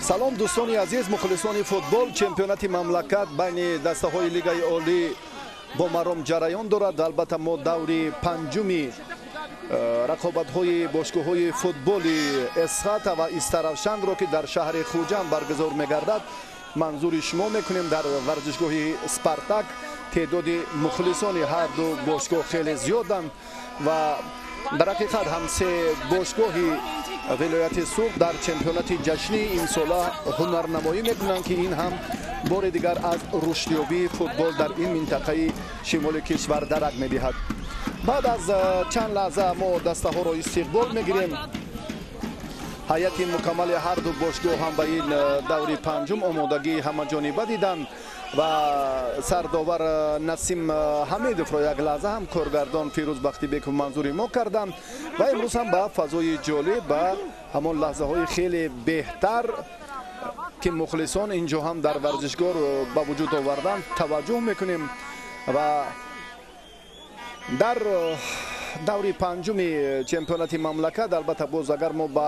Салом дӯстони азиз, мухлисони футбол. Чемпионати мамлакат байни дастаҳои Лигаи Олӣ бо маром ҷараён дорад. Албатта, мо даври панҷуми рақобатҳои бошгоҳҳои футболи Эсхата ва Истаравшанро, ки дар шаҳри Хуҷанд баргузор мегардад, манзури шумо мекунем. Дар варзишгоҳи Спартак теъдоди мухлисони ҳарду бошгоҳ хеле зиёданд ва дар ҳақиқат ҳам се бошгоҳи вилояти Суғд дар чемпионати ҷашнии имсола ҳунарнамоӣ мекунанд, ки ин ҳам бори дигар аз рушдёбии футбол дар ин минтақаи шимоли кишвар дарак медиҳад. Баъд аз чанд лаҳза мо дастаҳоро истиқбол мегирем. Ҳайати мукаммали ҳарду бошгоҳ ҳам ба ин даври панҷум омодагии ҳамаҷониба диданд ва сардовар Насим Ҳамидовро як лаҳза ҳам коргардон Фирӯз Бахтибеков манзури мо карданд ва имрӯз ҳам ба фазои ҷолиб, ба ҳамон лаҳзаҳои хеле беҳтар, ки мухлисон инҷо ҳам дар варзишгоҳ ба вуҷуд оварданд, таваҷҷӯҳ мекунем. Ва дар даври панҷуми чемпионати мамлакат, албатта, боз агар мо ба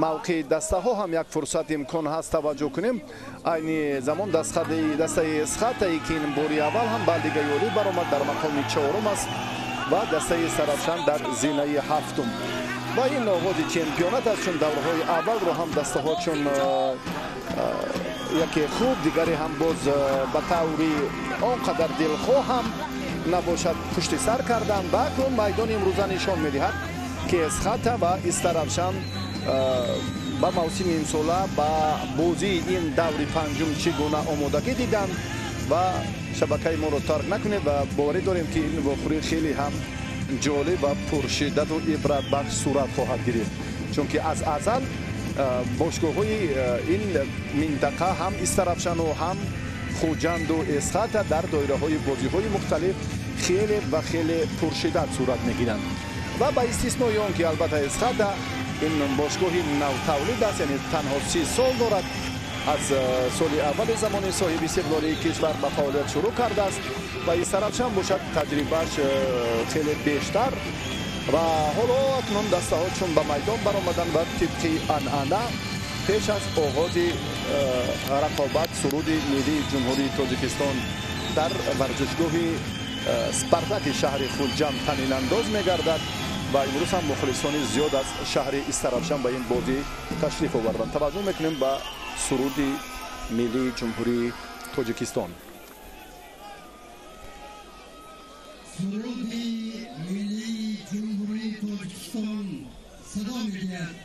мавқеи дастаҳо ҳам як фурсат имкон ҳаст таваҷҷӯҳ кунем, айни замон дастаи Эсхатае, ки ин бори аввал ҳам ба Лигаи Олӣ баромад, дар мақоми чорум аст ва дастаи Истаравшан дар зинаи ҳафтум. Ва ин оғози чемпионат аст, чун даврҳои аввалро ҳам дастаҳо чун яке хуб, дигаре ҳам боз ба таври он қадар дилхоҳ ҳам набошад пушти сар карданд. Ва акнун майдони имрӯза нишон медиҳад, ки Эсхата ва Истаравшан ба мавсими имсола, ба бозии ин даври панҷум чӣ гуна омодагӣ диданд. Ва шабакаи моро тарк накунед ва боварӣ дорем, ки ин вохӯрӣ хеле ҳам ҷолиб ва пуршиддату ибратбахш сурат хоҳад гирифт, чунки аз азал бошгоҳҳои ин минтақа, ҳам Истаравшану ҳам Хуҷанду Эсхата, дар доираҳои бозиҳои мухталиф хеле ва хеле пуршиддат сурат мегиранд. Ва ба истиснои он ки албатта Эсхата ин бошгоҳи навтавлид аст, яъне танҳо 30 сол дорад, аз соли аввали замони соҳиби истиқлолии кишвар ба фаъолият шурӯъ кардааст, ва Истаравшан бошад, таҷрибааш хеле бештар. Ва ҳоло акнун дастаҳо чун ба майдон баромаданд ва тибқи анъана пеш аз оғози рақобат суруди миллии Ҷумҳурии Тоҷикистон дар варзишгоҳи Спартаки шаҳри Хуҷанд танинандоз мегардад. Ва имрӯз ҳам мухлисони зиёд аз шаҳри Истаравшан ба ин бозӣ ташриф оварданд. Таваҷҷӯҳ мекунем ба суруди миллии Ҷумҳурии Тоҷикистон. Суруди миллии Ҷумҳурии Тоҷикистон садо медиҳад.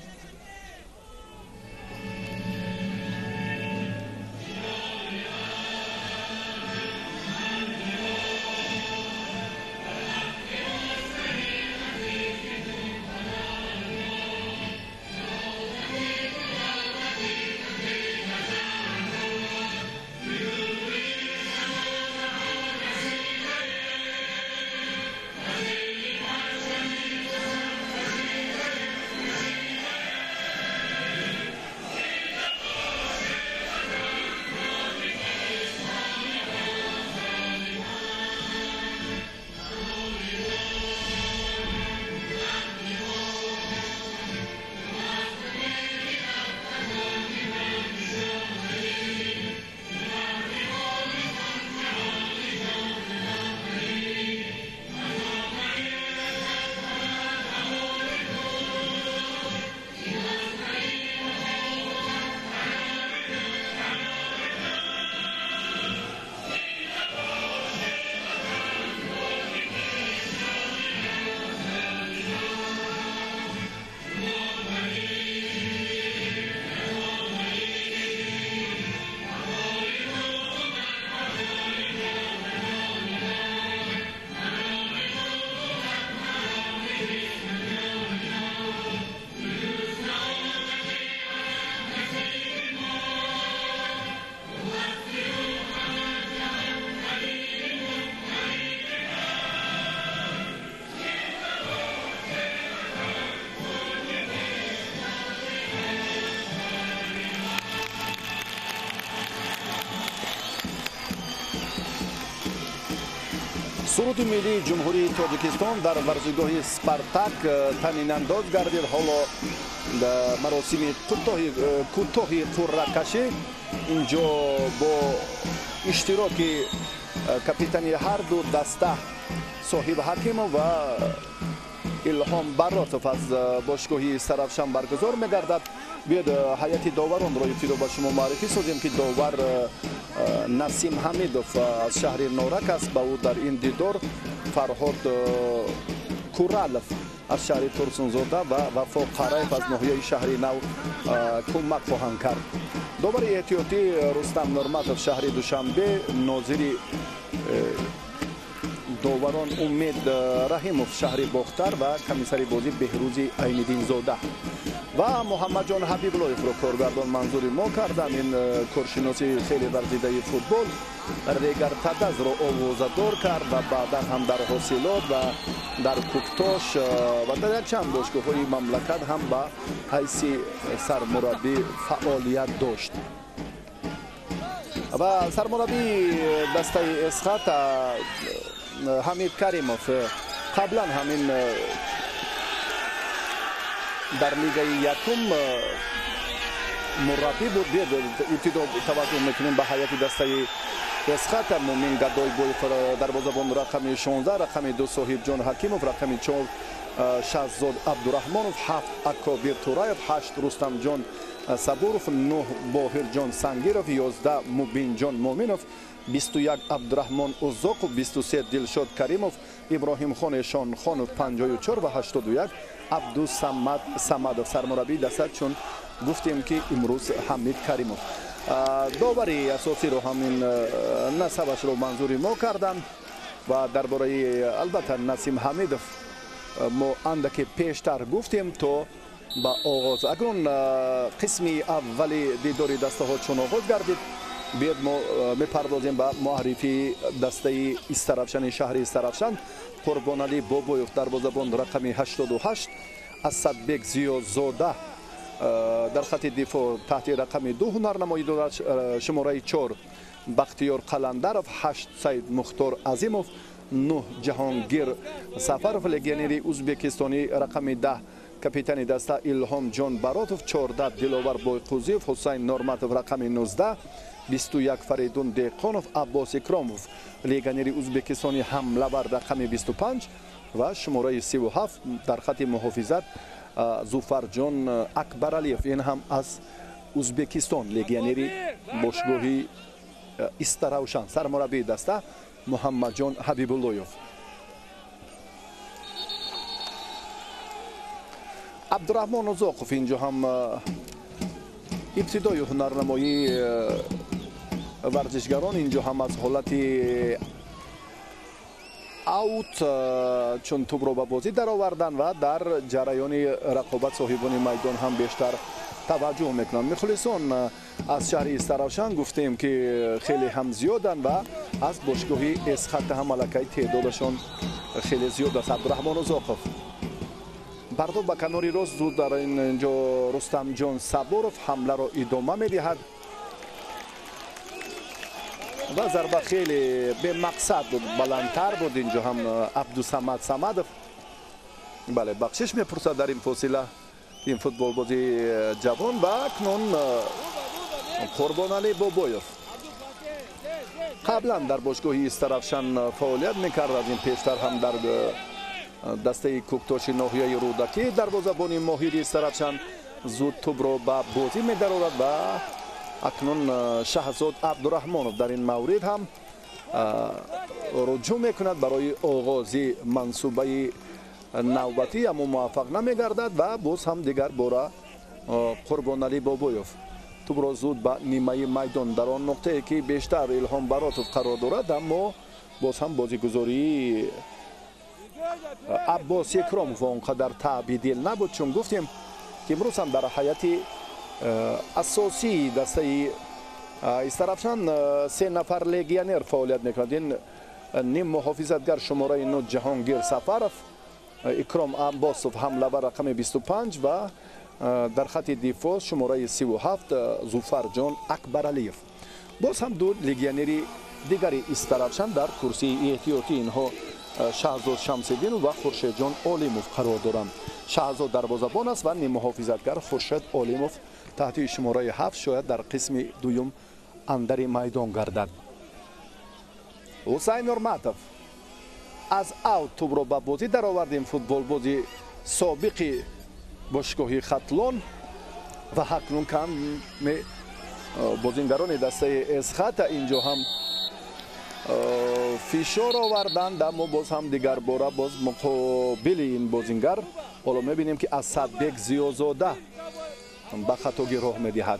Суруди миллии Ҷумҳурии Тоҷикистон дар варзишгоҳи Спартак танинандоз гардид. Ҳоло маросими кӯтоҳи қурракашӣ инҷо бо иштироки капитани ҳар ду даста Соҳиб Ҳакимов ва Илҳом Баротов аз бошгоҳи Истаравшан баргузор мегардад. Биёд ҳайати доваронро ибтидо ба шумо муаррифӣ созем, ки довар Насим Ҳамидов аз шаҳри Норак аст. Ба ӯ дар ин дидор Фарҳод Куралов аз шаҳри Турсунзода ва Вафо Қараев аз ноҳияи шаҳри Нав кӯмак хоҳанд кард. Довари эҳтиётӣ Рустам Нурматов, шаҳри Душанбе, нозири доварон Умед Раҳимов, шаҳри Бохтар ва комиссари бозӣ Беҳрӯзи Айниддинзода ва Муҳаммадҷон Ҳабибуллоевро коргардон манзури мо карданд. Ин коршиноси хеле варзидаи футбол Регар Тадазро овозадор кард ва баъдан ҳам дар ҳосилот ва дар Куктош ва дар якчанд бошгоҳҳои мамлакат ҳам ба ҳайси сармураббӣ фаъолият дошт. Ва сармураббии дастаи Эсхата Ҳамид Каримов қаблан ҳамин дар лигаи якум мураббӣ буд. Ибтидо таваҷҷӯҳ мекунем ба ҳайати дастаи Эсхата. Мумин Гадойбоев дарвозабон рақами 16, рақами 2 Соҳибҷон Ҳакимов, рақами 4 Шаҳзод Абдураҳмонов, 7 Акобир Тураев, 8 Рустамҷон Сабуров, 9 Боҳирҷон Сангиров, 11 Мубинҷон Муминов, 21 Абдураҳмон Узоқов, 23 Дилшод Каримов, Иброҳимхон Эшонхонов, 54 ва 81 Абдусамад Самадов. Сармураббии даста чун гуфтем ки имрӯз Ҳамид Каримов. Довари асосиро ҳамин насабашро манзури мо карданд ва дар бораи албатта Насим Ҳамидов мо андаке пештар гуфтем то ба оғоз. Акнун қисми аввали дидори дастаҳо чун оғоз гардид, биёд мо мепардозем ба муаррифии дастаи Истаравшани шаҳри Истаравшан. Қурбоналӣ Бобоев дарвозабон рақами 88, Асадбек Зиёзода дар хати дифоъ таҳти рақами 2 ҳунарнамоӣ дорад, шумораи 4 Бахтиёр Қаландаров, 8 Саид Мухтор Азимов, 9 Ҷаҳонгир Сафаров, легионери узбекистонӣ рақами 10 капитани даста Илҳомҷон Баротов, 14 Диловар Бойқузиев, Ҳусайн Норматов рақами 19, 21 Фаридун Деҳқонов, Аббос Икромов, легионери узбекистони ҳамлавар рақами 25 ва шумораи 37 дар хати муҳофизат Зуфарҷон Акбаралиев, ин ҳам аз Узбекистон, легионери бошгоҳи Истаравшан. Сармураббии даста Муҳаммадҷон Ҳабибуллоев. Абдураҳмон Узоқов инҷо ҳам ибтидои ҳунарнамоии варзишгарон, инҷо ҳам аз ҳолати аут чун тӯбро ба бозӣ дароварданд ва дар ҷараёни рақобат соҳибони майдон ҳам бештар таваҷҷӯҳ мекунанд. Мухлисон аз шаҳри Истаравшан гуфтем ки хеле ҳам зиёданд ва аз бошгоҳи Эсхата ҳам аллакай теъдодашон хеле зиёд аст. Абдураҳмон Узоқов бардо ба канори рост, зуд дар инҷо Рустамҷон Сабуров ҳамларо идома медиҳад ва зарба хеле бемақсад буд, баландтар буд. Инҷо ҳам Абдусамад Самадов бале бахшиш мепурсад дар ин фосила ин футболбози ҷавон. Ва акнун Қурбоналӣ Бобоев қаблан дар бошгоҳи Истаравшан фаъолият мекард, аз ин пештар ҳам дар дастаи Куктоши ноҳияи Рӯдакӣ. Дарвозабони моҳири Истаравшан зуд тӯбро ба бозӣ медарорад ва акнун Шаҳзод Абдураҳмонов дар ин маврид ҳам руҷӯъ мекунад барои оғози мансубаи навбатӣ, аммо муваффақ намегардад ва боз ҳам дигар бора Қурбоналӣ Бобоев тӯбро зуд ба нимаи майдон дар он нуқтае ки бештар Илҳом Баротов қарор дорад, аммо боз ҳам бозигузории Аббос Икромов он қадар таъбидил набуд, чун гуфтем ки имрӯз ҳам дар ҳайати асосии дастаи Истаравшан се нафар легионер фаъолият мекунад. Ин ним муҳофизатгар шумораи 9 Ҷаҳонгир Сафаров, Икром Аббосов ҳамлавар рақами 25 ва дар хати дифоъ шумораи 37 Зуфарҷон Акбаралиев. Боз ҳам ду легионери дигари Истаравшан дар курсии эҳтиётӣ, инҳо Шаҳзод Шамсиддинов ва Хуршедҷон Олимов қарор доранд. Шаҳзод дарвозабон аст ва ниммуҳофизатгар Хуршед Олимов таҳти шумораи 7 шояд дар қисми дуюм андари майдон гардад. Ҳусайн Нурматов аз аут тӯбро ба бозӣ даровардем. Футболбози собиқи бошгоҳи Хатлон ва акнун каме бозингарони дастаи Эсхата инҷо ҳам фишор оварданд, аммо боз ҳам дигарбора боз муқобили ин бозингар ҳоло мебинем, ки Асадбек Зиёзода ба хатогӣ роҳ медиҳад.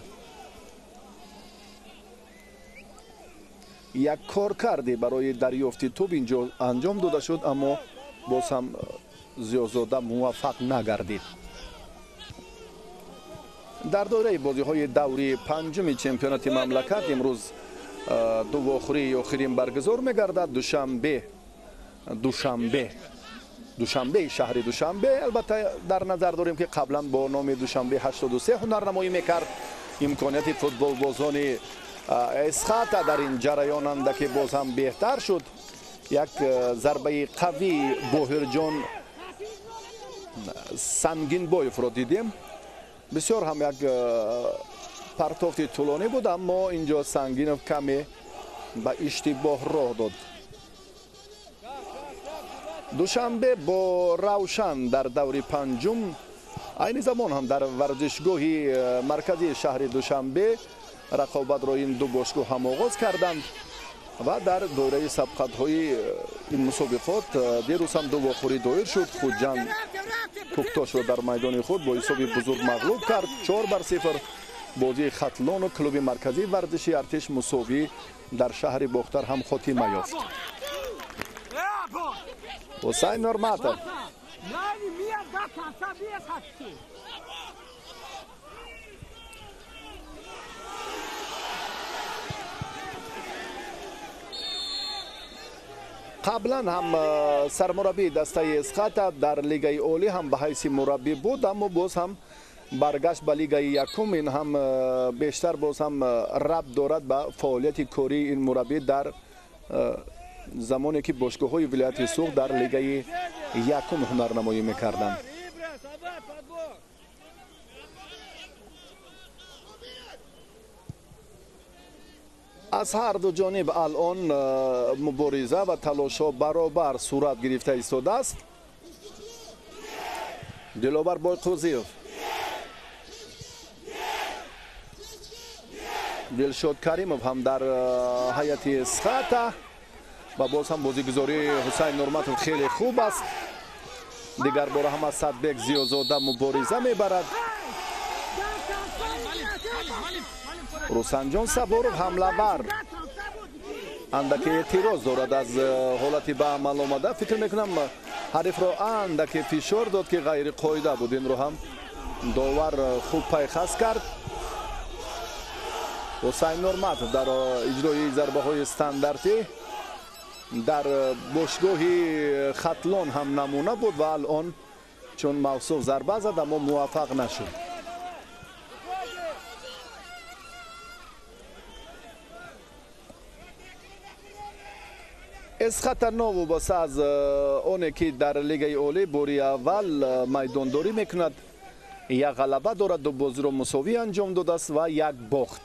Як коркарде барои дарёфти тӯб инҷо анҷом дода шуд, аммо боз ҳам Зиёзода муваффақ нагардид. Дар доираи бозиҳои даври панҷуми чемпионати мамлакат имрӯз ду вохӯрии охирин баргузор мегардад. Душанбе, шаҳри Душанбе, албатта дар назар дорем, ки қаблан бо номи Душанбе 83 ҳунарнамоӣ мекард. Имконияти футболбозони Эсхата дар ин ҷараён андаке боз ҳам беҳтар шуд. Як зарбаи қавии Боҳирҷон Сангинбоевро дидем. Бисёр ҳам як партофти тӯлонӣ буд, аммо инҷо Сангинов каме ба иштибоҳ роҳ дод. Душанбе бо Равшан дар даври панҷум, айни замон ҳам дар варзишгоҳи марказии шаҳри Душанбе рақобатро ин ду бошгоҳ ҳам оғоз карданд ва дар доираи сабқатҳои ин мусобиқот дирӯз ҳам ду вохӯрӣ доир шуд. Хуҷанд Кӯктошро дар майдони худ бо ҳисоби бузург мағлуб кард 4-0. Бозии Хатлону клуби марказии варзиши Артиш мусовӣ дар шаҳри Бохтар ҳам хотима ёфт. Ҳусайн Нурматов қаблан ҳам сармураббии дастаи Эсхата дар лигаи олӣ ҳам ба ҳайси мураббӣ буд, аммо боз ҳам баргашт ба лигаи якум. Ин ҳам бештар боз ҳам рабт дорад ба фаъолияти кории ин мураббӣ дар замоне ки бошгоҳҳои вилояти Суғд дар лигаи якум ҳунарнамоӣ мекарданд. Аз ҳар ду ҷониб алон мубориза ва талошҳо баробар сурат гирифта истодааст. Диловар Бойқӯзиев, Дилшод Каримов ҳам дар ҳайати Эсхата ва боз ҳам бозигузории Ҳусайн Нурматов хеле хуб аст. Дигарбора ҳам Асадбек Зиёзода мубориза мебарад. Русанҷон Сабуров ҳамлавар андаке эътироз дорад аз ҳолати ба амал омада. Фикр мекунам, ҳарифро андаке фишор дод, ки ғайриқоида буд. Инро ҳам довар хуб пайхас кард. Ҳусайн Нурматов дар иҷрои зарбаҳои стандартӣ дар бошгоҳи Хатлон ҳам намуна буд ва алон чун мавсуф зарба зад, аммо муваффақ нашуд. Эсхата новобаста аз оне ки дар лигаи олӣ бори аввал майдондорӣ мекунад, як ғалаба дорад, ду бозиро мусовӣ анҷом додааст ва як бохт.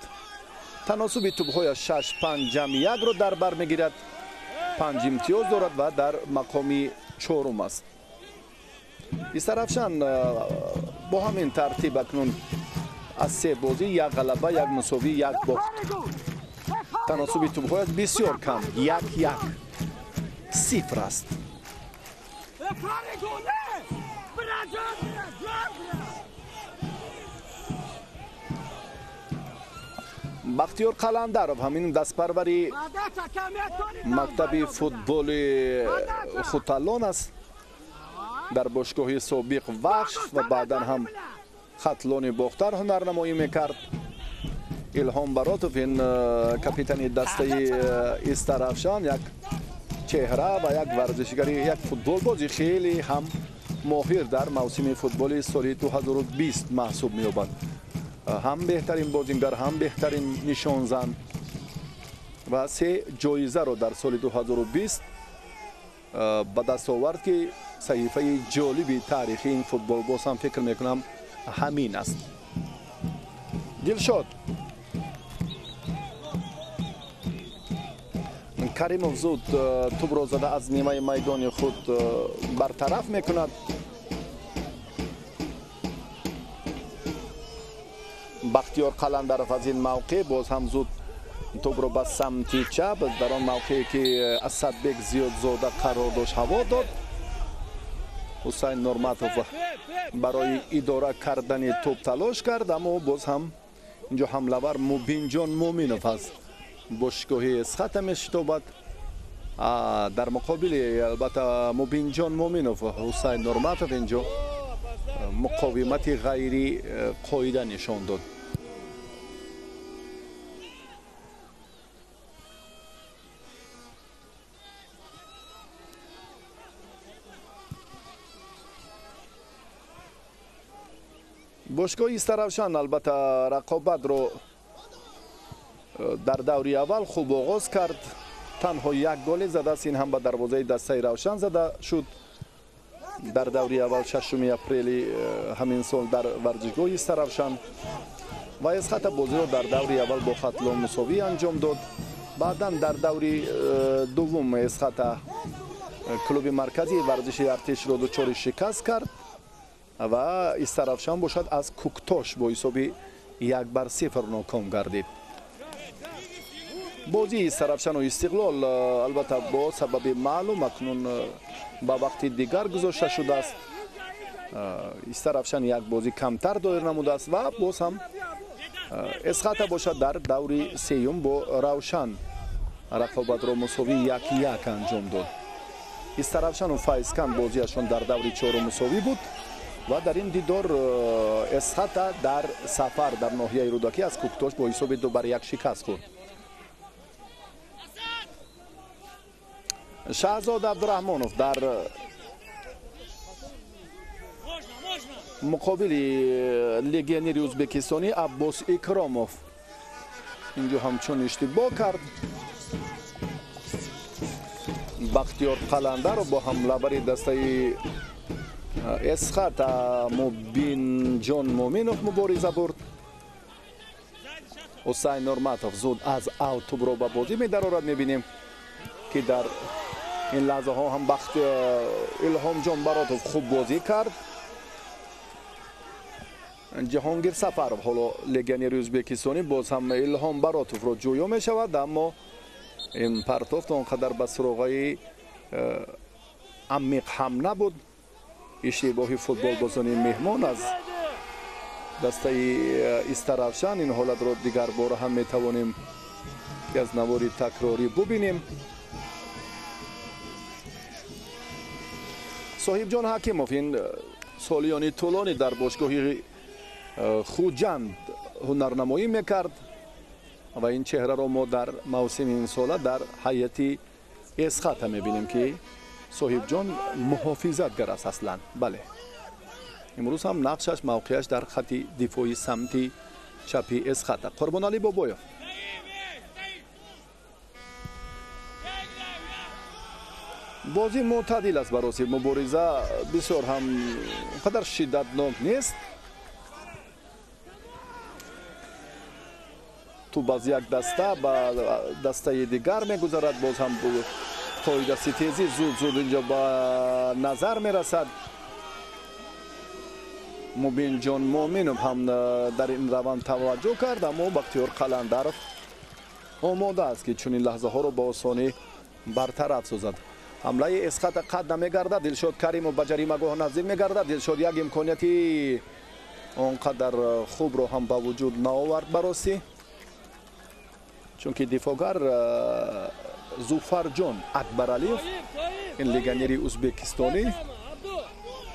Таносуби тӯбҳояш 6-5-1-ро дар бар мегирад, 5 имтиёз дорад ва дар мақоми чорум аст. Истарафшан бо ҳамин тартиб акнун аз се бозӣ як ғалаба, як мусовӣ, як бохт. Таносуби тӯбҳояш бисёр кам, 1-1-0 аст. Бахтиёр Қаландаров ҳамин дастпарвари мактаби футболи Хуталон аст. Дар бошгоҳи собиқ Вахш ва баъдан ҳам Хатлони Бохтар ҳунарнамоӣ мекард. Илҳом Баротов ин капитани дастаи Истарафшан, як чеҳра ва як варзишгари, як футболбози хеле ҳам моҳир дар мавсими футболи соли 2020 маҳсуб меёбад. Ҳам беҳтарин бозингар, ҳам беҳтарин нишонзан ва се ҷоизаро дар соли 2020 ба даст овард, ки саҳифаи ҷолиби таърихи ин футболбоз ҳам фикр мекунам ҳамин аст. Дилшод Каримов зуд тӯбро зада аз нимаи майдони худ бартараф мекунад. Бахтиёр Қаландаров аз ин мавқеъ боз ҳам зуд тӯбро ба самти чап, дар он мавқее ки Асадбек Зиёдзода қарор дошт, ҳаво дод. Ҳусайн Нурматов барои идора кардани тӯб талош кард, аммо боз ҳам инҷо ҳамлавар Мубинҷон Муъминов аз бошгоҳи Эсхата мешитобад. Дар муқобили албатта Мубинҷон Муъминов Ҳусайн Нурматов инҷо муқовимати ғайри қоида нишон дод. Бошгоҳи Истаравшан албатта рақобатро дар даври аввал хуб оғоз кард. Танҳо як голе задааст, ин ҳам ба дарвозаи дастаи Равшан зада шуд. Дар даври аввал 6 апрели ҳамин сол дар варзишгоҳи Истаравшан ва Эсхата бозиро дар даври аввал бо Хатлон мусовӣ анҷом дод. Баъдан дар даври дуввум Эсхата клуби марказии варзиши артишро дучори шикаст кард ва Истаравшан бошад аз Куктош бо ҳисоби 1-0 ноком гардид. Бозии Истаравшану Истиқлол албатта бо сабаби маълум акнун ба вақти дигар гузошта шудааст. Истаравшан як бозӣ камтар доир намудааст ва боз ҳам Эсхата бошад дар даври сеюм бо Равшан рақобатро мусовӣ 1-1 анҷом дод. Истаравшану Файзканд бозиашон дар даври чорум мусовӣ буд ва дар ин дидор Эсхата дар сафар дар ноҳияи Рӯдакӣ аз Куктош бо ҳисоби 2-1 шикаст хӯрд. Шаҳзод Абдураҳмонов дар муқобили легионери ӯзбекистонӣ Аббос Икромов инҷо ҳамчун иштибоҳ кард. Бахтиёр Қаландаров бо ҳамлавари дастаи Эсхата Мубинҷон Муъминов мубориза бурд. Ҳусайн Нурматов зуд аз ав тӯбро ба бозӣ медарорад. Мебинем ки дар ин лаҳзаҳо ҳам бахт Илҳомҷон Баротов хуб бозӣ кард. Ҷаҳонгир Сафаров ҳоло легионери ӯзбекистонӣ боз ҳам Илҳом Баротовро ҷӯё мешавад, аммо ин партофт он қадар ба суроғаи амиқ ҳам набуд. Иштибоҳи футболбозони меҳмон аз дастаи Истаравшан. Ин ҳолатро дигар бора ҳам метавонем ки аз навори такрорӣ бубинем. Соҳибҷон Ҳакимов ин солиёни тӯлонӣ дар бошгоҳи Хуҷанд ҳунарнамоӣ мекард ва ин чеҳраро мо дар мавсими имсола дар ҳайати Эсхата мебинем, ки Соҳибҷон муҳофизатгар аст аслан. Бале, имрӯз ҳам нақшаш, мавқеаш дар хати дифои самти чапи Эсхата. Қурбоналӣ Бобоев бозӣ мӯътадил аст. Бароси мубориза бисёр ҳам қадар шиддатнок нест. Тӯб аз як даста ба дастаи дигар мегузарад. Боз ҳам қоидаситезӣ зуд зуд инҷо ба назар мерасад. Мубинҷон Муъминов ҳам дар ин раванд таваҷҷӯҳ кард, аммо Бахтиёр Қаландаров омода аст, ки чунин лаҳзаҳоро ба осонӣ бартараф созад. Ҳамлаи Эсхата қад намегардад. Дилшод Каримов ба ҷаримагоҳ наздик мегардад. Дилшод як имконияти он қадар хубро ҳам ба вуҷуд наовард баростӣ, чунки дифоъгар Зуфарҷон Акбаралиев, ин легионери ӯзбекистонӣ,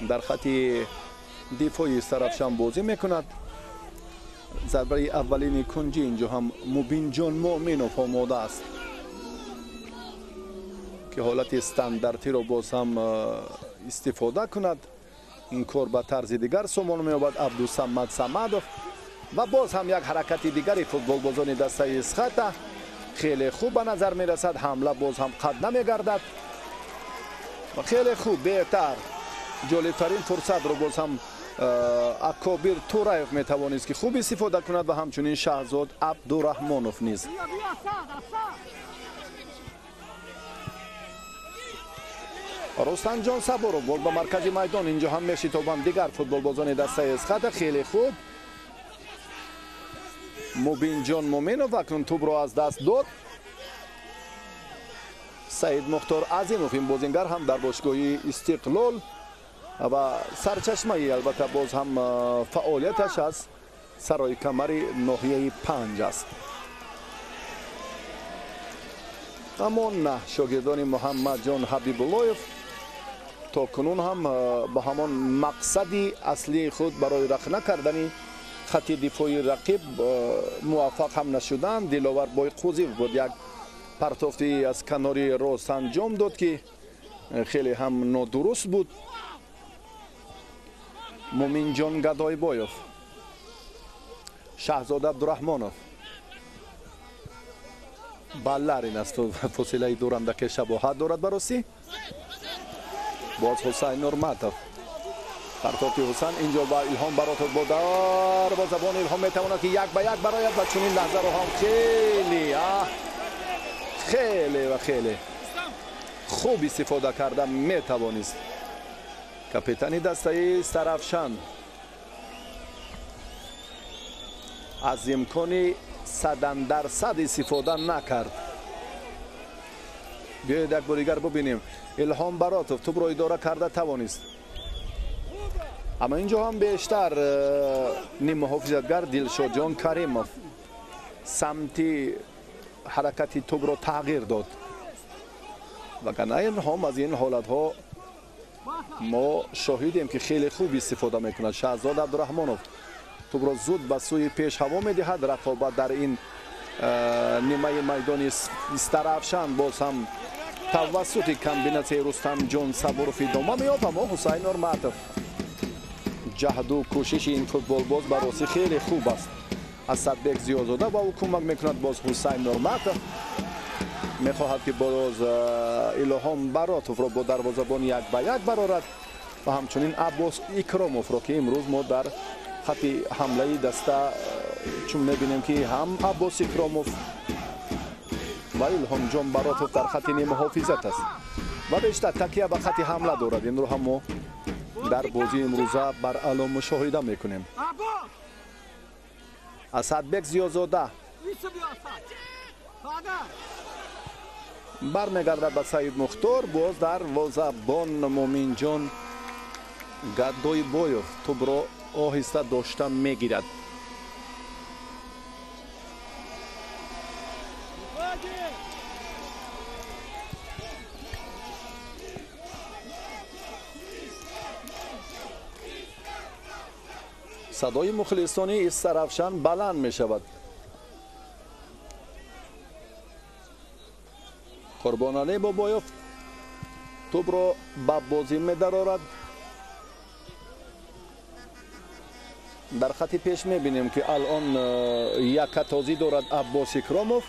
дар хати дифои Истаравшан бозӣ мекунад. Зарбаи аввалини кунҷӣ инҷо ҳам Мубинҷон Муъминов омода аст, ки ҳолати стандартиро боз ҳам истифода кунад. Ин кор ба тарзи дигар сомон меёбад Абдусамад Самадов ва боз ҳам як ҳаракати дигари футболбозони дастаи Эсхата хеле хуб ба назар мерасад. Ҳамла боз ҳам қад намегардад. Ва хеле хуб, беҳтар, ҷолибтарин фурсатро боз ҳам Акобир Тураев метавонист ки хуб истифода кунад ва ҳамчунин Шаҳзод Абдураҳмонов низ. Рустамҷон Сабуров гол ба маркази майдон. Инҷо ҳам мешитобанд дигар футболбозони дастаи Эсхата. Хеле хуб, Мубинҷон Муминов акнун тӯбро аз даст дод. Саид Мухтор Азимов, ин бозингар ҳам дар бошгоҳи Истиқлол ва сарчашмаи албатта боз ҳам фаъолияташ аз сарои камари ноҳияи 5 аст. Аммо на, шогирдони Муҳаммадҷон Ҳабибуллоев то кунун ҳам ба ҳамон мақсади аслии худ барои рахна кардани хати дифои рақиб муваффақ ҳам нашуданд. Диловар Бойқӯзиев буд як партофти аз канори рост анҷом дод ки хеле ҳам нодуруст буд. Муминҷон Гадойбоев, Шаҳзода Абдураҳмонов балларин аст, фосилаи дурандаке шабоҳат дорад баросӣ. Боз Ҳусайн Нурматов, партофти Ҳусайн инҷо ба Илҳом Баротов бо дарвозабон. Илҳом метавонад ки як ба як барояд ва чунин лаҳзаро ҳам хеле хеле ва хеле хуб истифода карда метавонист капитани дастаи Сарафшан. Аз имкони 100% истифода накард. Биёед як бор дигар бубинем. Илҳом Баротов тӯбро идора карда тавонист, аммо инҷо ҳам бештар ниммуҳофизатгар Дилшодҷон Каримов самти ҳаракати тӯбро тағйир дод. Вагарна Илҳом аз ин ҳолатҳо мо шоҳидем ки хеле хуб истифода мекунад. Шаҳзод Абдураҳмонов тӯбро зуд ба сӯи пеш ҳаво медиҳад. Рақобат дар ин нимаи майдони Истарафшан боз ҳам тавассути комбинатсияи Рустамҷон Сабуров идома меёбад, аммо Ҳусайн Нурматов ҷаҳду кӯшиши ин футболбоз ба ростӣ хеле хуб аст. Асадбек Зиёзода ба ӯ кӯмак мекунад. Боз Ҳусайн Нурматов мехоҳад ки боз Илҳом Баротовро бо дарвозабон як ба як барорад ва ҳамчунин Аббос Икромовро ки имрӯз мо дар хати ҳамлаи даста чун мебинем ки ҳам Аббос Икромов ва Илҳомҷон Баротов дар хати нимуҳофизат аст ва бештар такя ба хати ҳамла дорад. Инро ҳам мо дар бозии имрӯза баръало мушоҳида мекунем. Асадбек Зиёзода бармегардад ба Саид Мухтор. Боз дарвозабон Муминҷон Гадойбоев тӯбро оҳиста дошта мегирад. Садои мухлисони Истарафшан баланд мешавад. Қурбоналӣ Бобоев тӯбро ба бозӣ медарорад. Дар хати пеш мебинем ки алон якатозӣ дорад Аббос Икромов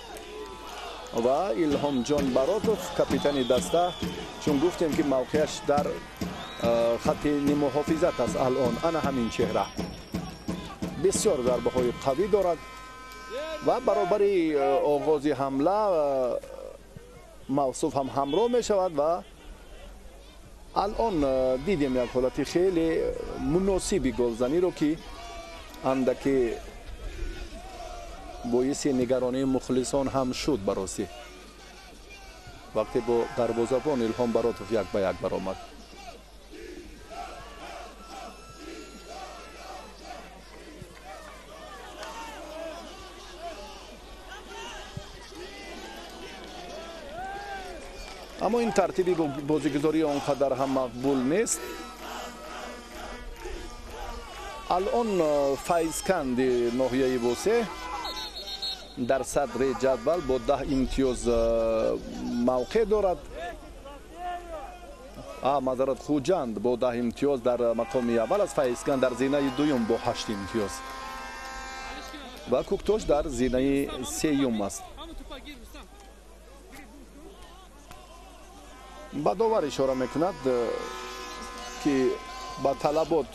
ва Илҳомҷон Баротов, капитани даста. Чун гуфтем ки мавқеаш дар хати нимуҳофизат аст алон. Ана ҳамин чеҳра бисёр зарбаҳои қавӣ дорад ва баробари оғози ҳамла мавсуф ҳам ҳамроҳ мешавад ва алон дидем як ҳолати хеле муносиби голзаниро ки андаке боиси нигаронии мухлисон ҳам шуд баросӣ вақте бо дарвозабон Илҳом Баротов як ба як баромад. Аммо ин тартиби бозигузорӣ он қадар ҳам мақбул нест. Алон Файзканди ноҳияи Восе дар садри ҷадвал бо 10 имтиёз мавқеъ дорад. Мазарат, Хуҷанд бо 10 имтиёз дар мақоми аввал аст. Файзканд дар зинаи дуюм бо 8 имтиёз ва Куктош дар зинаи сеюм аст. Ба довар ишора мекунад, ки ба талабот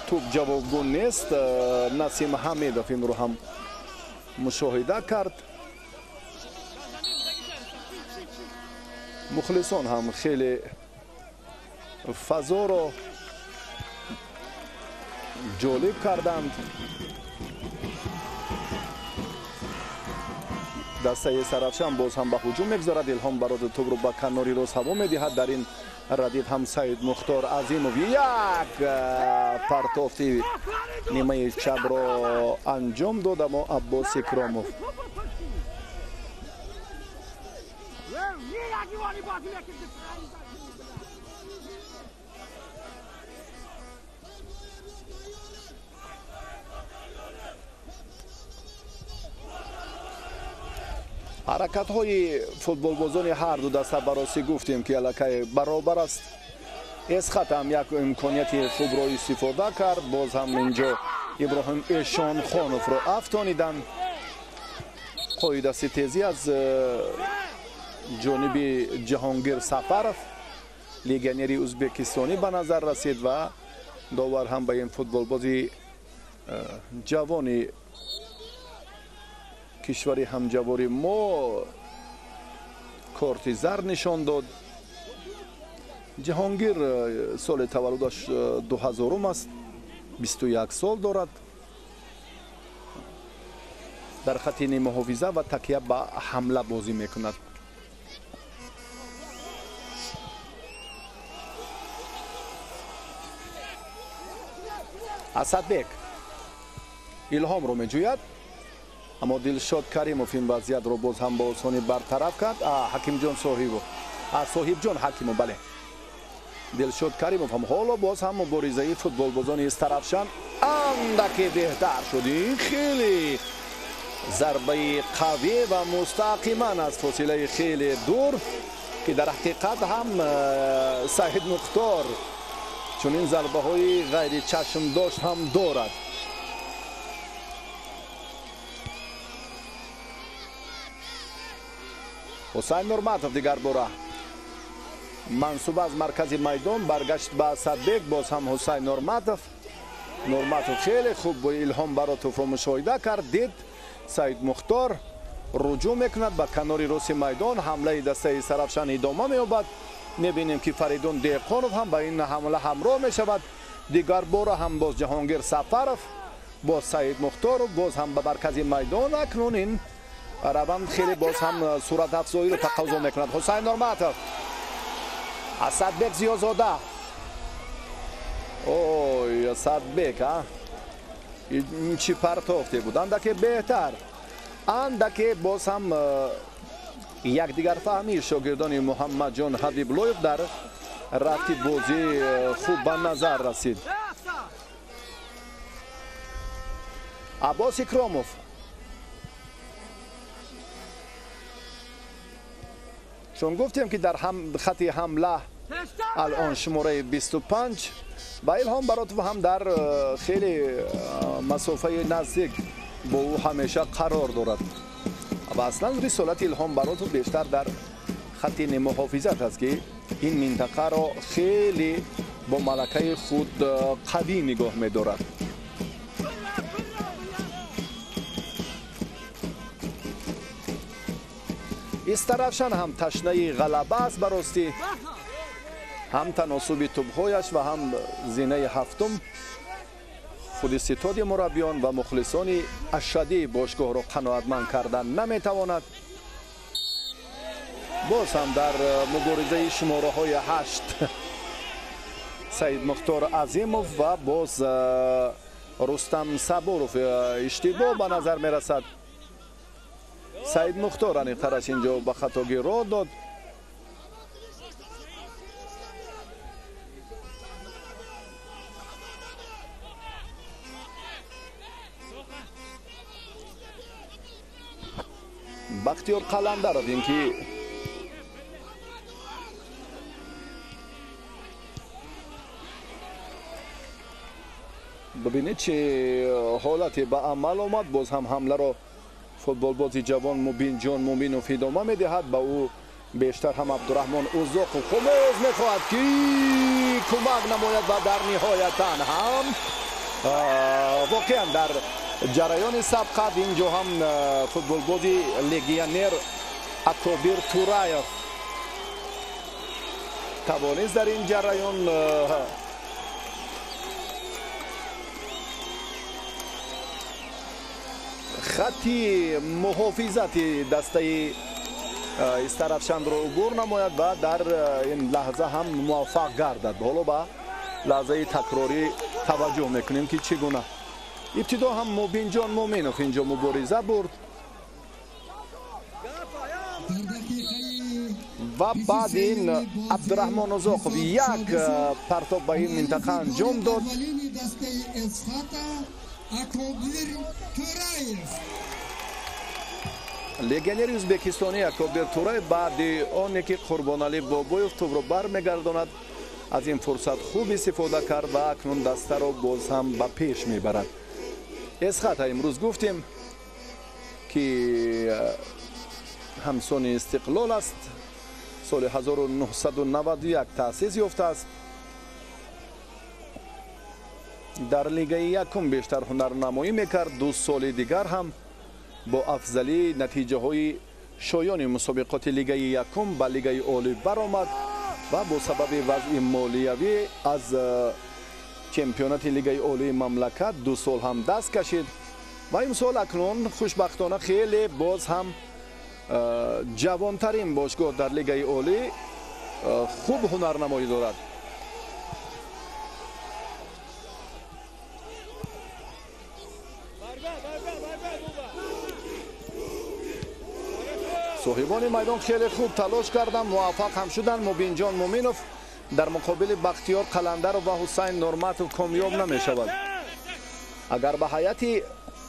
тӯб ҷавобгӯ нест. Насим Ҳамидов инро ҳам мушоҳида кард. Мухлисон ҳам хеле фазоро ҷолиб карданд. Дастаи Сарафшан боз ҳам ба ҳуҷум мегузарад. Илҳом Баротов тӯбро ба канори рост ҳаво медиҳад. Дар ин радиф ҳам Саид Мухтор Азимов як партофти нимаи чапро анҷом дод, аммо Аббос Икромов ҳаракатҳои футболбозони ҳар ду даста баросӣ гуфтем, ки аллакай баробар аст. Эсхат ҳам як имконияти хубро истифода кард. Боз ҳам инҷо Иброҳим Эшонхоновро афтониданд. Қоидасти тезӣ аз ҷониби Ҷаҳонгир Сафаров, легионери ӯзбекистонӣ, ба назар расид ва довар ҳам ба ин футболбози ҷавони кишвари ҳамҷавори мо корти зард нишон дод. Ҷаҳонгир соли таваллудаш 2000 аст, 21 сол дорад. Дар хати нимуҳофиза ва такя ба ҳамла бозӣ мекунад. Асадбек Илҳомро меҷӯяд, аммо Дилшод Каримов ин вазъиятро боз ҳам ба осонӣ бартараф кард. Ҳакимҷон Соҳибов, Соҳибҷон Ҳакимов, бале. Дилшод Каримов ҳам ҳоло боз ҳам муборизаи футболбозони Истарафшан андаке беҳтар шуд. Ин хеле зарбаи қавӣ ва мустақиман аз фосилаи хеле дур, ки дар ҳақиқат ҳам Саид Мухтор чунин зарбаҳои ғайричашмдошт ҳам дорад. Ҳусайн Нурматов дигар бора мансуб аз маркази майдон баргашт ба Асадбек. Боз ҳам Ҳусайн Нурматов. Нурматов хеле хуб бо Илҳом Баротовро мушоҳида кард, дид Саид Мухтор руҷӯъ мекунад ба канори рости майдон. Ҳамлаи дастаи Сарафшан идома меёбад. Мебинем, ки Фаридун Деҳқонов ҳам ба ин ҳамла ҳамроҳ мешавад. Дигар бора ҳам боз Ҷаҳонгир Сафаров, боз Саид Мухторов, боз ҳам ба маркази майдон. Акнун ин раванд хеле боз ҳам суратафзоиро тақозо мекунад. Ҳусайн Нурматов, Асадбек Зиёзода. Ой, Асадбек, а ин чӣ партофте буд? Андаке беҳтар, андаке боз ҳам якдигарфаҳмии шогирдони Муҳаммадҷон Ҳабиблоев дар рафти бозӣ хуб ба назар расид. Аббос Икромов чун гуфтем, ки дар хати ҳамла алон шумораи 25 ва Илҳом Баротов ҳам дар хеле масофаи наздик бо ӯ ҳамеша қарор дорад. Ва аслан рисолати Илҳом Баротов бештар дар хати нимуҳофизат аст, ки ин минтақаро хеле бо малакаи худ қавӣ нигоҳ медорад. Истарафшан ҳам ташнаи ғалаба аст баростӣ, ҳам таносуби тӯбҳояш ва ҳам зинаи ҳафтум худи ситоди мураббиён ва мухлисони ашаддии бошгоҳро қаноатманд кардан наметавонад. Боз ҳам дар муборизаи шумораҳои 8 Саид Мухтор Азимов ва боз Рустам Сабуров иштибоҳ ба назар мерасад. Саид Мухтор аниқтараш инҷо ба хатогӣ роҳ дод. Бахтиёр Қаландаров ин ки бибинед, чӣ ҳолате ба амал омад. Боз ҳам ҳамларо Футболбози ҷавон Мубинҷон Муминов идома медиҳад. Ба ӯ бештар ҳам Абдураҳмон Узоқов хумоз мехоҳад, ки кӯмак намояд ва дар ниҳоятан ҳам воқеан дар ҷараёни сабқат инҷо ҳам футболбози легионер Акобир Тураев тавонист дар ин ҷараён хатти муҳофизати дастаи Истаравшанро убур намояд ва дар ин лаҳза ҳам муваффақ гардад. Ҳоло ба лаҳзаи такрорӣ таваҷҷӯҳ мекунем, ки чӣ гуна ибтидо ҳам Мубинҷон Муминов инҷо мубориза бурд ва баъд ин Абдураҳмон Узоқов як партоб ба ин минтақа анҷом дод. Легионери ӯзбекистонӣ Акобир Тураев баъди оне ки Қурбоналӣ Бобоев тӯбро бармегардонад, аз ин фурсат хуб истифода кард ва акнун дастаро боз ҳам ба пеш мебарад. Эсхата имрӯз гуфтем, ки ҳамсони Истиқлол аст. Соли 1991 таъсис ёфтааст. Дар лигаи якум бештар ҳунарнамоӣ мекард. 2 соли дигар ҳам бо афзалии натиҷаҳои шоёни мусобиқоти лигаи якум ба лигаи олӣ баромад ва бо сабаби вазъи молиявӣ аз чемпионати лигаи олии мамлакат 2 сол ҳам даст кашид ва имсол акнун хушбахтона хеле боз ҳам ҷавонтарин бошгоҳ дар лигаи олӣ хуб ҳунарнамоӣ дорад. Соҳибони майдон хеле хуб талош карданд, муваффақ ҳам шуданд. Мубинҷон Муминов дар муқобили Бахтиёр Қаландаров ва Ҳусайн Нурматов комёб намешавад. Агар ба ҳайати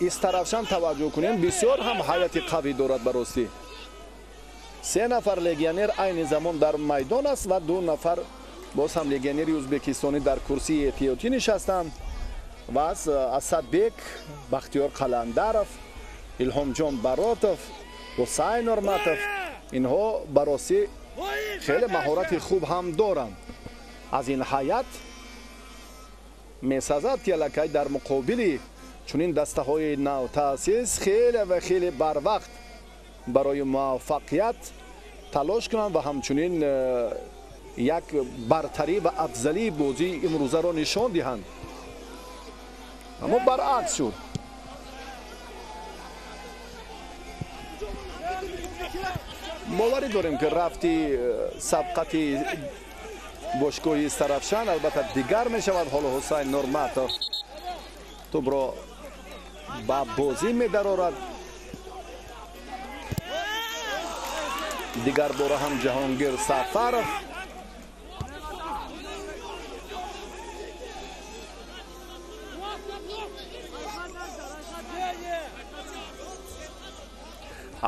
Истаравшан таваҷҷӯҳ кунем, бисёр ҳам ҳайати қавӣ дорад. Ба ростӣ 3 нафар легионер айни замон дар майдон аст ва 2 нафар боз ҳам легионери ӯзбекистонӣ дар курсии эҳтиётӣ нишастанд ва аз Асадбек, Бахтиёр Қаландаров, Илҳомҷон Баротов, Ҳусайн Нурматов, инҳо ба ростӣ хеле маҳорати хуб ҳам доранд. Аз ин ҳайат месазад, ки аллакай дар муқобили чунин дастаҳои навтаъсис хеле ва хеле барвақт барои муваффақият талош кунанд ва ҳамчунин як бартарӣ ва афзалии бозии имрӯзаро нишон диҳанд. Аммо баръакс шуд. Боварӣ дорем, ки рафти сабқати бошгоҳи Истаравшан албатта дигар мешавад. Ҳоло Ҳусайн Нурматов тӯбро ба бозӣ медарорад. Дигар бора ҳам Ҷаҳонгир Сафаров.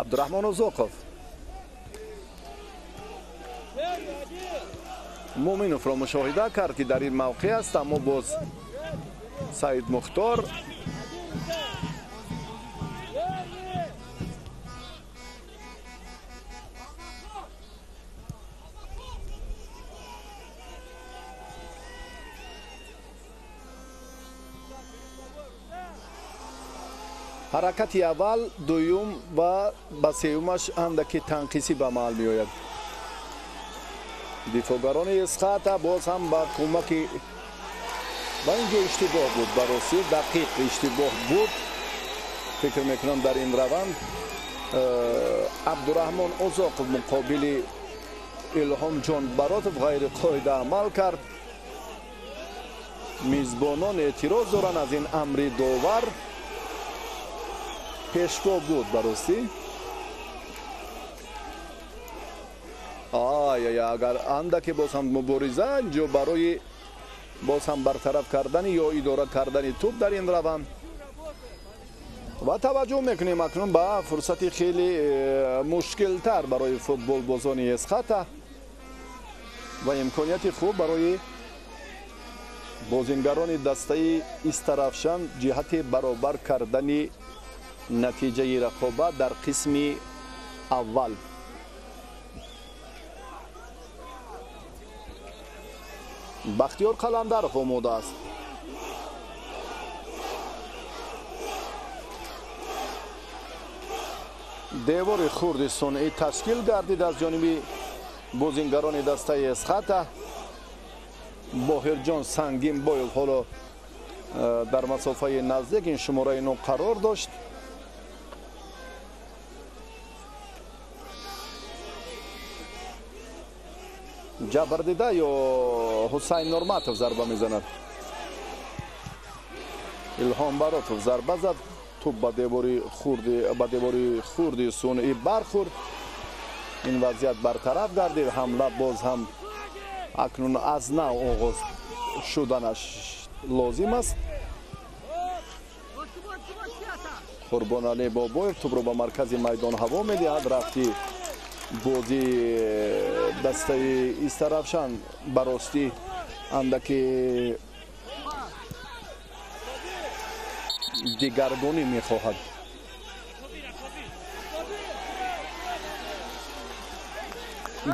Абдураҳмон Узоқов Муминовро мушоҳида кард, ки дар ин мавқеъ аст, аммо боз Саид Мухтор ҳаракати аввал, дуюм ва ба сеюмаш андаки танқисӣ ба маҳал меояд. Дифоъгарони Эсхата боз ҳам ба кӯмаки ва инҷо иштибоҳ буд, ба ростӣ дақиқ иштибоҳ буд. Фикр мекунам дар ин раванд Абдураҳмон Узоқов муқобили Илҳомҷон Баротов ғайриқоида амал кард. Мизбонон эътироз доранд аз ин амри довар. Пешво буд ба ростӣ. Ай, агар андаке боз ҳам мубориза инҷо барои боз ҳам бартараф кардани ё идора кардани тӯб дар ин раванд. Ва таваҷҷӯҳ мекунем акнун ба фурсати хеле мушкилтар барои футболбозони Эсхата ва имконияти хуб барои бозингарони дастаи Истаравшан ҷиҳати баробар кардани Натиҷаи рақобат дар қисми аввал. Бахтиёр Қаландаров омода аст. Девори хурди сунъӣ ташкил гардид аз ҷониби бозингарони дастаи Эсхата. Боҳирҷон Сангинбоев ҳоло дар масофаи наздик ин шумораи нӯ қарор дошт. Ҷабрдида ё Ҳусайн Нурматов зарба мезанад. Илҳом Баротов зарба зад, туп ба девори хурди сунъӣ бархӯрд. Ин вазъият бартараф гардид. Ҳамла боз ҳам акнун аз нав оғоз шуданаш лозим аст. Қурбоналӣ Бобоев тупро ба маркази майдон ҳаво медиҳад. Рафти бозии дастаи Истаравшан ба ростӣ андаки дигаргунӣ мехоҳад.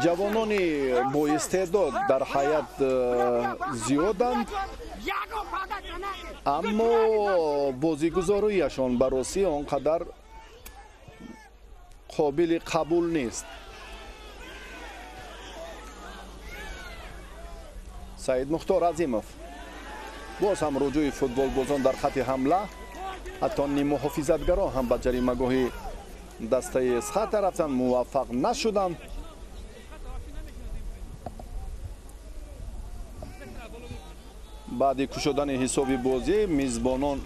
Ҷавонони боистеъдод дар ҳайат зиёданд, аммо бозигузориашон ба ростӣ он қадар қобили қабул нест. Саид Мухтор Азимов боз ҳам руҷӯи футболбозон дар хати ҳамла, ҳатто ниммуҳофизатгарон ҳам ба ҷаримагоҳи дастаи Эсхата рафтанд, муваффақ нашуданд. Баъди кушодани ҳисоби бозӣ мизбонон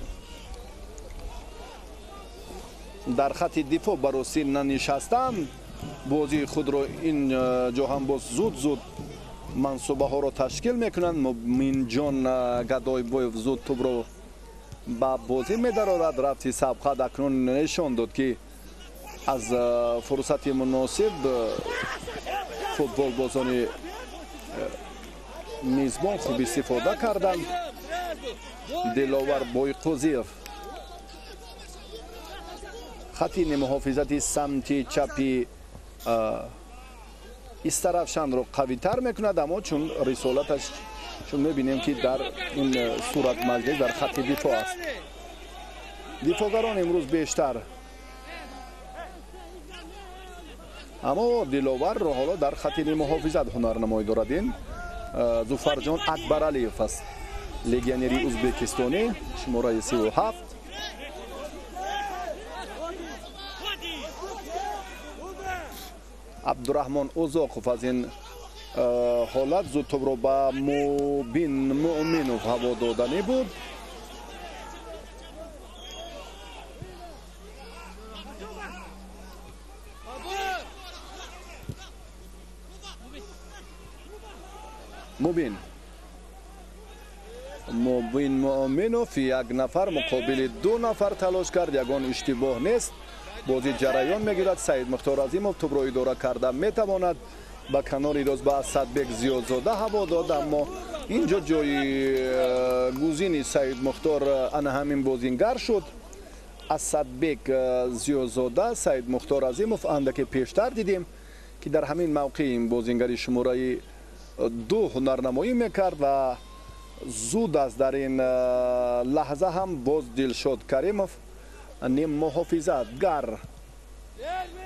дар хати дифоъ ба ростӣ нанишастанд. Бозии худро ин ҷо ҳам боз зуд-зуд мансубаҳоро ташкил мекунанд. Муминҷон Гадойбоев зуд тӯбро ба бозӣ медарорад. Рафти сабқат акнун нишон дод, ки аз фурсати муносиб футболбозони мизбон хуб истифода карданд. Диловар Бойқӯзиев хати нимуҳофизати самти чапи Истаравшанро қавитар мекунад, аммо чун рисолаташ, чун мебинем, ки дар ин сурат маҷлис дар хати дифоъ аст. Дифоъгарон имрӯз бештар, аммо Диловарро ҳоло дар хати нимуҳофизат ҳунарнамоӣ дорад. Ин Зуфарҷон Акбаралиев аст, легионери ӯзбекистонӣ, шумораи 37. Абдураҳмон Узоқов аз ин ҳолат зуд тӯбро ба Мубин Муъминов ҳаво доданӣ буд. Мубин Муъминов як нафар муқобили ду нафар талош кард, ягон иштибоҳ нест. Бозӣ ҷараён мегирад. Саид Мухтор Азимов тӯбро идора карда метавонад. Ба канори рост ба Асадбек Зиёдзода ҳаво дод, аммо инҷо ҷои гузини Саид Мухтор ана ҳамин бозингар шуд. Асадбек Зиёдзода, Саид Мухтор Азимов андаке пештар дидем, ки дар ҳамин мавқеи ин бозингари шумораи 2 ҳунарнамоӣ мекард ва зуд аст дар ин лаҳза ҳам боз Дилшод Каримов ниммуҳофизатгар,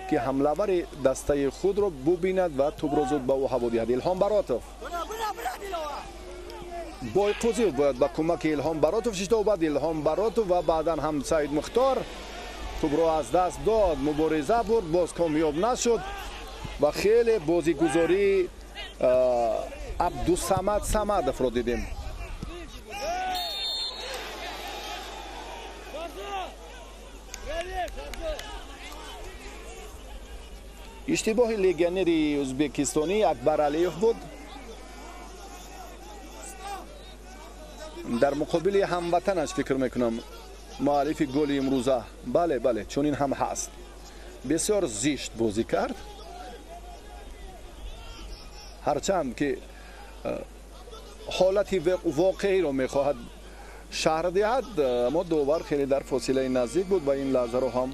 ки ҳамлавари дастаи худро бубинад ва тӯбро зуд ба ӯ ҳаво диҳад. Илҳом Баротов. Бойқӯзиев бояд ба кӯмаки Илҳом Баротов шитобад. Илҳом Баротов ва баъдан ҳам Саид Мухтор тӯбро аз даст дод. Мубориза бурд, боз комёб нашуд ва хеле бозигузории Абдусамад Самадовро дидем. Иштибоҳи легионери ӯзбекистонӣ Акбаралиев буд. Дар муқобили ҳамватанаш фикр мекунам муаллифи голи имрӯза. Бале, бале, чунин ҳам ҳаст. Бисёр зишт бозӣ кард. Ҳарчанд ки ҳолати воқеиро мехоҳад шаҳр диҳад, аммо довар хеле дар фосилаи наздик буд ва ин лаҳзаро ҳам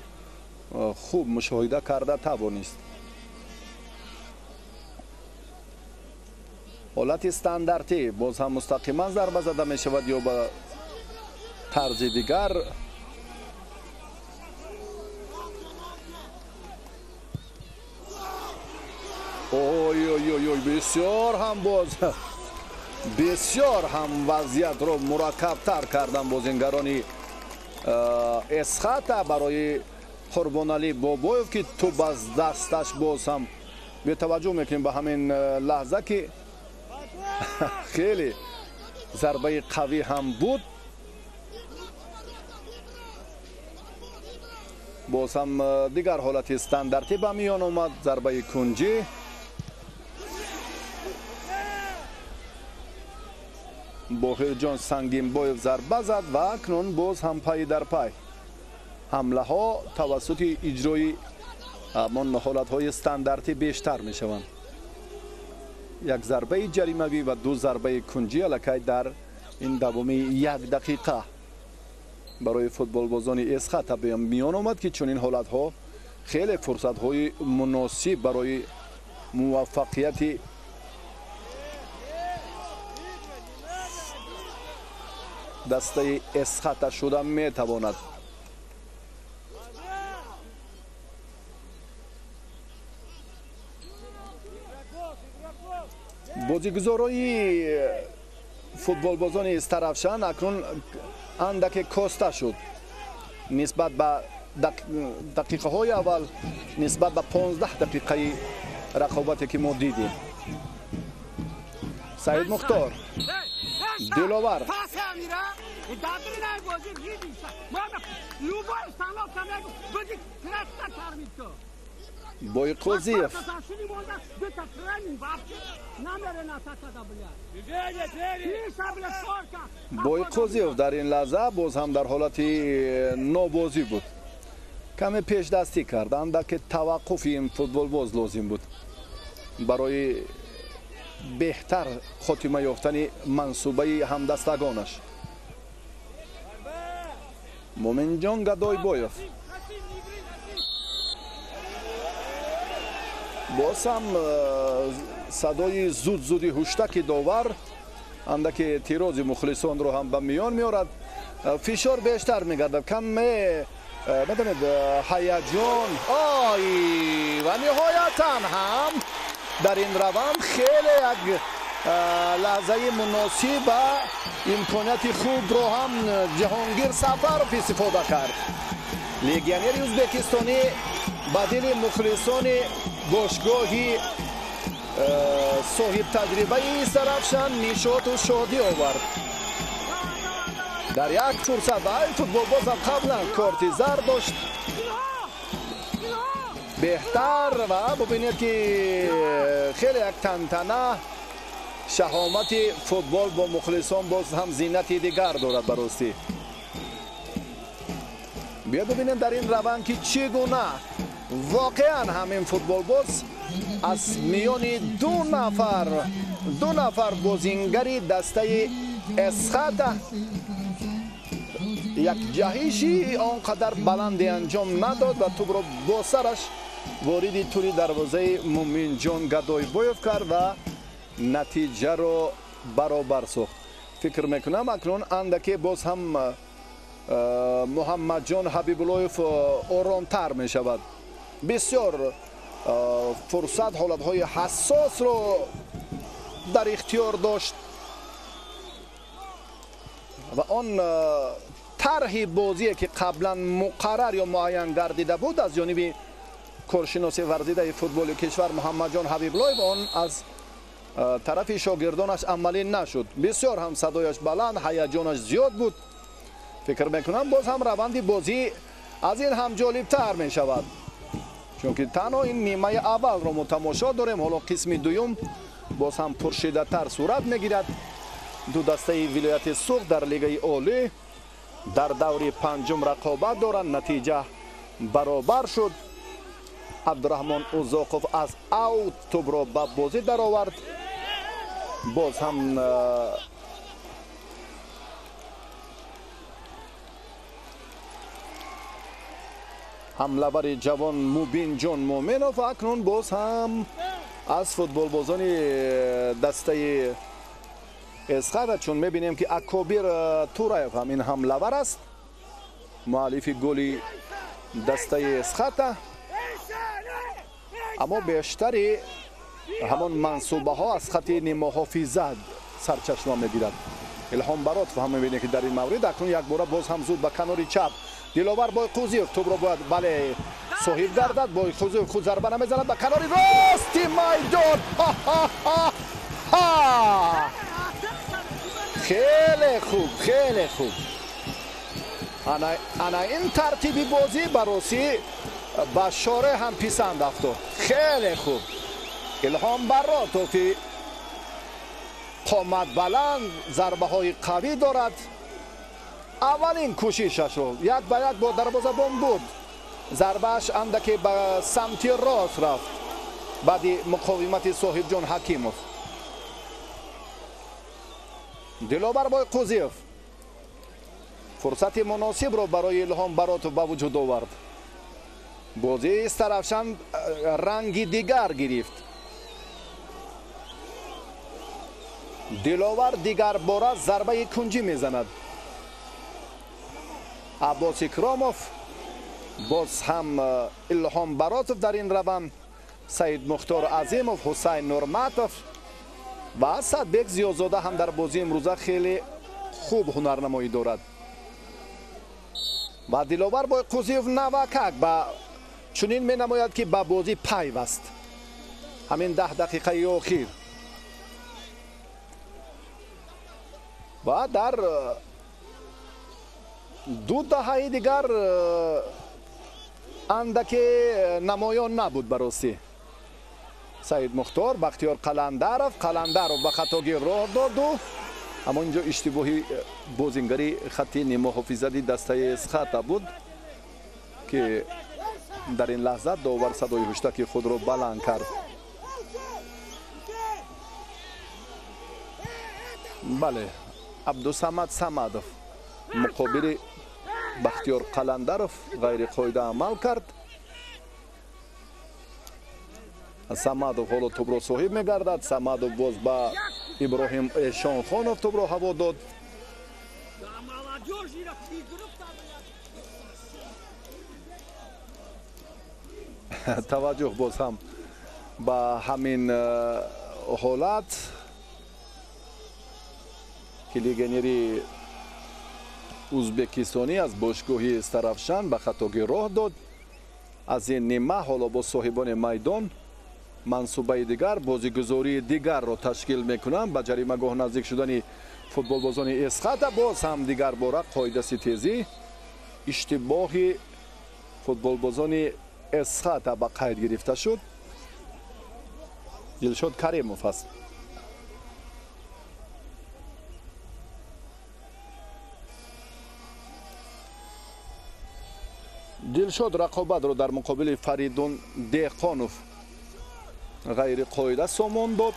хуб мушоҳида карда тавонист. Ҳолати стандартӣ боз ҳам мустақиман зарба зада мешавад ё ба тарзи дигар. Ой ой ой ой, бисёр ҳам боз бисёр ҳам вазъиятро мураккабтар кардан бозингарони Эсхата барои Қурбоналӣ Бобоев, ки тӯб аз дасташ боз ҳам бетаваҷҷӯҳ мекунем ба ҳамин лаҳза, ки хеле зарбаи қавӣ ҳам буд. Боз ҳам дигар ҳолати стандартӣ ба миён омад, зарбаи кунҷӣ. Боҳирҷон Сангинбоев зарба зад ва акнун боз ҳам пай дар пай ҳамлаҳо тавассути иҷрои ҳамон ҳолатҳои стандартӣ бештар мешаванд. Як зарбаи ҷаримавӣ ва ду зарбаи кунҷӣ аллакай дар ин давоми як дақиқа барои футболбозони Эсхата миён омад, ки чунин ҳолатҳо хеле фурсатҳои муносиб барои муваффақияти дастаи Эсхата шуда метавонад. Бозигузорои футболбозони Истаравшан акнун андаке коста шуд нисбат ба дақиқаҳои аввал, нисбат ба 15 дақиқаи рақобате ки мо дидем. Саид Мухтор, Диловар, Бойқозиев, Бойқозиев дар ин лаҳза боз ҳам дар ҳолати нобозӣ буд. Каме пешдастӣ кард, андаке таваққуфи ин футболбоз лозим буд барои беҳтар хотима ёфтани мансубаи ҳамдастагонаш. Муминҷон Гадойбоев боз ҳам садои зуд-зуди ҳуштаки довар андаке эътирози мухлисонро ҳам ба миён меорад. Фишор бештар мегардад, каме медонед ҳаяҷон. Ой, ва ниҳоятан ҳам дар ин раванд хеле як лаҳзаи муносиб ва имконияти хубро ҳам Ҷаҳонгир Сафаров истифода кард. Легионери ӯзбекистонӣ ба дили мухлисони бошгоҳи соҳибтаҷрибаи Истаравшан нишоту шодӣ овард. Дар як фурсат ва ин футболбозам қаблан корти зард дошт. Беҳтар ва бубинед, ки хеле як тантана, шаҳомати футбол бо мухлисон боз ҳам зинати дигар дорад. Ба ростӣ биё бубинем дар ин раванд, ки чӣ гуна воқеан ҳамин футболбоз аз миёни ду нафар бозингари дастаи Эсхата як ҷаҳиши он қадар баланде анҷом надод ва тӯбро бо сараш вориди тури дарвозаи Муминҷон Гадойбоев кард ва натиҷаро баробар сохт. Фикр мекунам акнун андаке боз ҳам Муҳаммадҷон Ҳабибуллоев оромтар мешавад. Бисёр фурсат, ҳолатҳои ҳассосро дар ихтиёр дошт ва он тарҳи бозие, ки қаблан муқаррар ё муайян гардида буд аз ҷониби коршиноси варзидаи футболи кишвар Муҳаммадҷон Ҳабибуллоев, он аз тарафи шогирдонаш амалӣ нашуд. Бисёр ҳам садояш баланд, ҳаяҷонаш зиёд буд. Фикр мекунам боз ҳам раванди бозӣ аз ин ҳам ҷолибтар мешавад, чунки танҳо ин нимаи аввалро мо тамошо дорем. Ҳоло қисми дуюм боз ҳам пуршиддаттар сурат мегирад. Ду дастаи вилояти Суғд дар лигаи олӣ дар даври панҷум рақобат доранд. Натиҷа баробар шуд. Абдураҳмон Узоқов аз аут тӯбро ба бозӣ даровард. Боз ҳам Ҳамлавари ҷавон Мубинҷон Муъминов акнун боз ҳам аз футболбозони дастаи Эсхата, чун мебинем ки Акобир Тураев ҳам ин ҳамлавар аст, муаллифи голи дастаи Эсхата. Аммо бештари ҳамон мансубаҳо аз хати ниммуҳофиза сарчашма мегирад. Илҳом Баротов ҳам мебинем ки дар ин маврид акнун якбора боз ҳам зуд ба канори чап Диловар Бойқӯзиев тӯбро бояд бале соҳиб гардад. Бойқӯзиев худ зарба намезанад, ба канори рости майдон. Хеле хуб, хеле хуб. Ана ин тартиби бозӣ ба ростӣ ба шоре ҳам писанд афтод. Хеле хуб. Илҳом Баротов қомат баланд, зарбаҳои қавӣ дорад. Аввалин кӯшишашро як ба як бо дарвозабон буд. Зарбааш андаке ба самти рост рафт баъди муқовимати Соҳибҷон Ҳакимов. Диловар Бойқӯзиев фурсати муносибро барои Илҳом Баротов ба вуҷуд овард. Бозии Истаравшан ранги дигар гирифт. Диловар дигарбора зарбаи кунҷӣ мезанад. Аббос Икромов, боз ҳам Илҳом Баротов дар ин раванд, Саид Мухтор Азимов, Ҳусайн Нурматов ва Садбек Зиёзода ҳам дар бозии имрӯза хеле хуб ҳунарнамоӣ дорад. Ва Диловар Бойқӯзиев навакак ба чунин менамояд ки ба бозӣ пайваст. Ҳамин 10 дақиқаи охир ва дар ду даҳаи дигар андаке намоён набуд ба ростӣ. Саид Мухтор, Бахтиёр Қаландаров, Қаландаров ба хатогӣ роҳ доду, аммо инҷо иштибоҳи бозингари хати ниммуҳофизати дастаи Эсхата буд ки дар ин лаҳза довар садои ҳуштаки худро баланд кард. Бале, Абдусамад Самадов муқобили Бахтиёр Қаландаров ғайриқоида амал кард. Самадов ҳоло тӯбро соҳиб мегардад. Самадов боз ба Иброҳим Эшонхонов тӯбро ҳаво дод. Таваҷҷӯҳ боз ҳам ба ҳамин ҳолат ки легионери узбекистонӣ аз бошгоҳи Истаравшан ба хатогӣ роҳ дод. Аз ин нима ҳоло бо соҳибони майдон мансубаи дигар бозигузории дигарро ташкил мекунанд. Ба ҷаримагоҳ наздик шудани футболбозони Эсхата боз ҳам дигарбора қоидаситезӣ иштибоҳи футболбозони Эсхата ба қайд гирифта шуд. Дилшод Каримов аст. Дилшод рақобатро дар муқобили Фаридун Деҳқонов ғайриқоида сомон дод.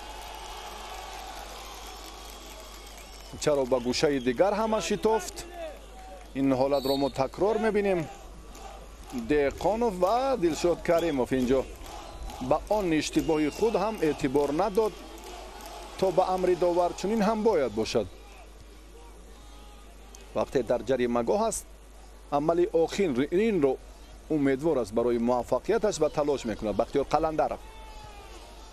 Чаро ба гӯшаи дигар ҳама шитофт? Ин ҳолатро мо такрор мебинем. Деҳқонов ва Дилшод Каримов инҷо ба он иштибоҳи худ ҳам эътибор надод, то ба амри довар чунин ҳам бояд бошад. Вақте дар ҷаримагоҳ аст, амали охиринро умедвор аст барои муваффақияташ ва талош мекунад. Бахтиёр Қаландаров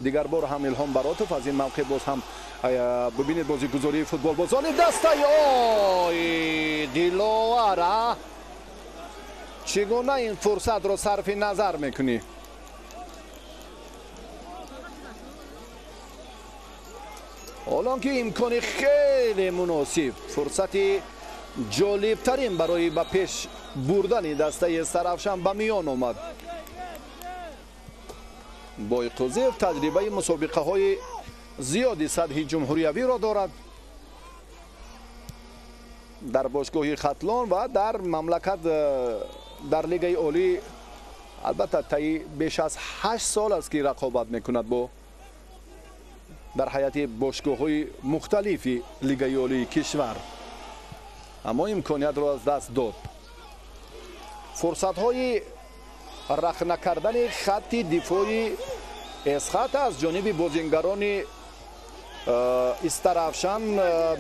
дигарбор ҳам Илҳом Баротов аз ин мавқеъ боз ҳам бибинед бозигузории футболбозони дастаи ой Диловар, а чӣ гуна ин фурсатро сарфи назар мекунӣ? Ҳолон ки имкони хеле муносиб, фурсати ҷолибтарин барои ба пеш бурдани дастаи Истаравшан ба миён омад. Бойқӯзиев таҷрибаи мусобиқаҳои зиёди сатҳи ҷумҳуриявиро дорад. Дар бошгоҳи Хатлон ва дар мамлакат дар лигаи олӣ албатта таи беш аз 8 сол аст ки рақобат мекунад бо дар ҳайати бошгоҳҳои мухталифи лигаи олии кишвар, аммо имкониятро аз даст дод. Фурсатҳои Рахна кардани хатти дифои Эсхата аз ҷониби бозингарони Истаравшан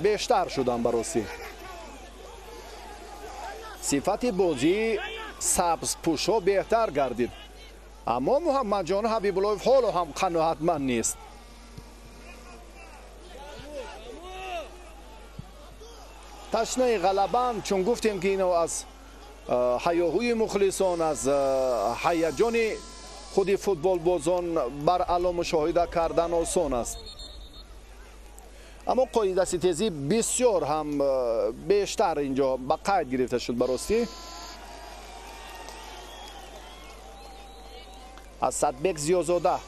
бештар шуданд. Баросӣ сифати бозии сабзпӯшҳо беҳтар гардид, аммо Муҳаммадҷон Ҳабибуллоев ҳоло ҳам қаноатманд нест. Ташнаи ғалабанд, чун гуфтем ки ино аз ҳаёҳӯи мухлисон, аз ҳаяҷони худи футболбозон бар аъло мушоҳида кардан осон аст. Аммо қоидаситезӣ бисёр ҳам бештар инҷо ба қайд гирифта шуд. Баростӣ Асадбек Зиёзода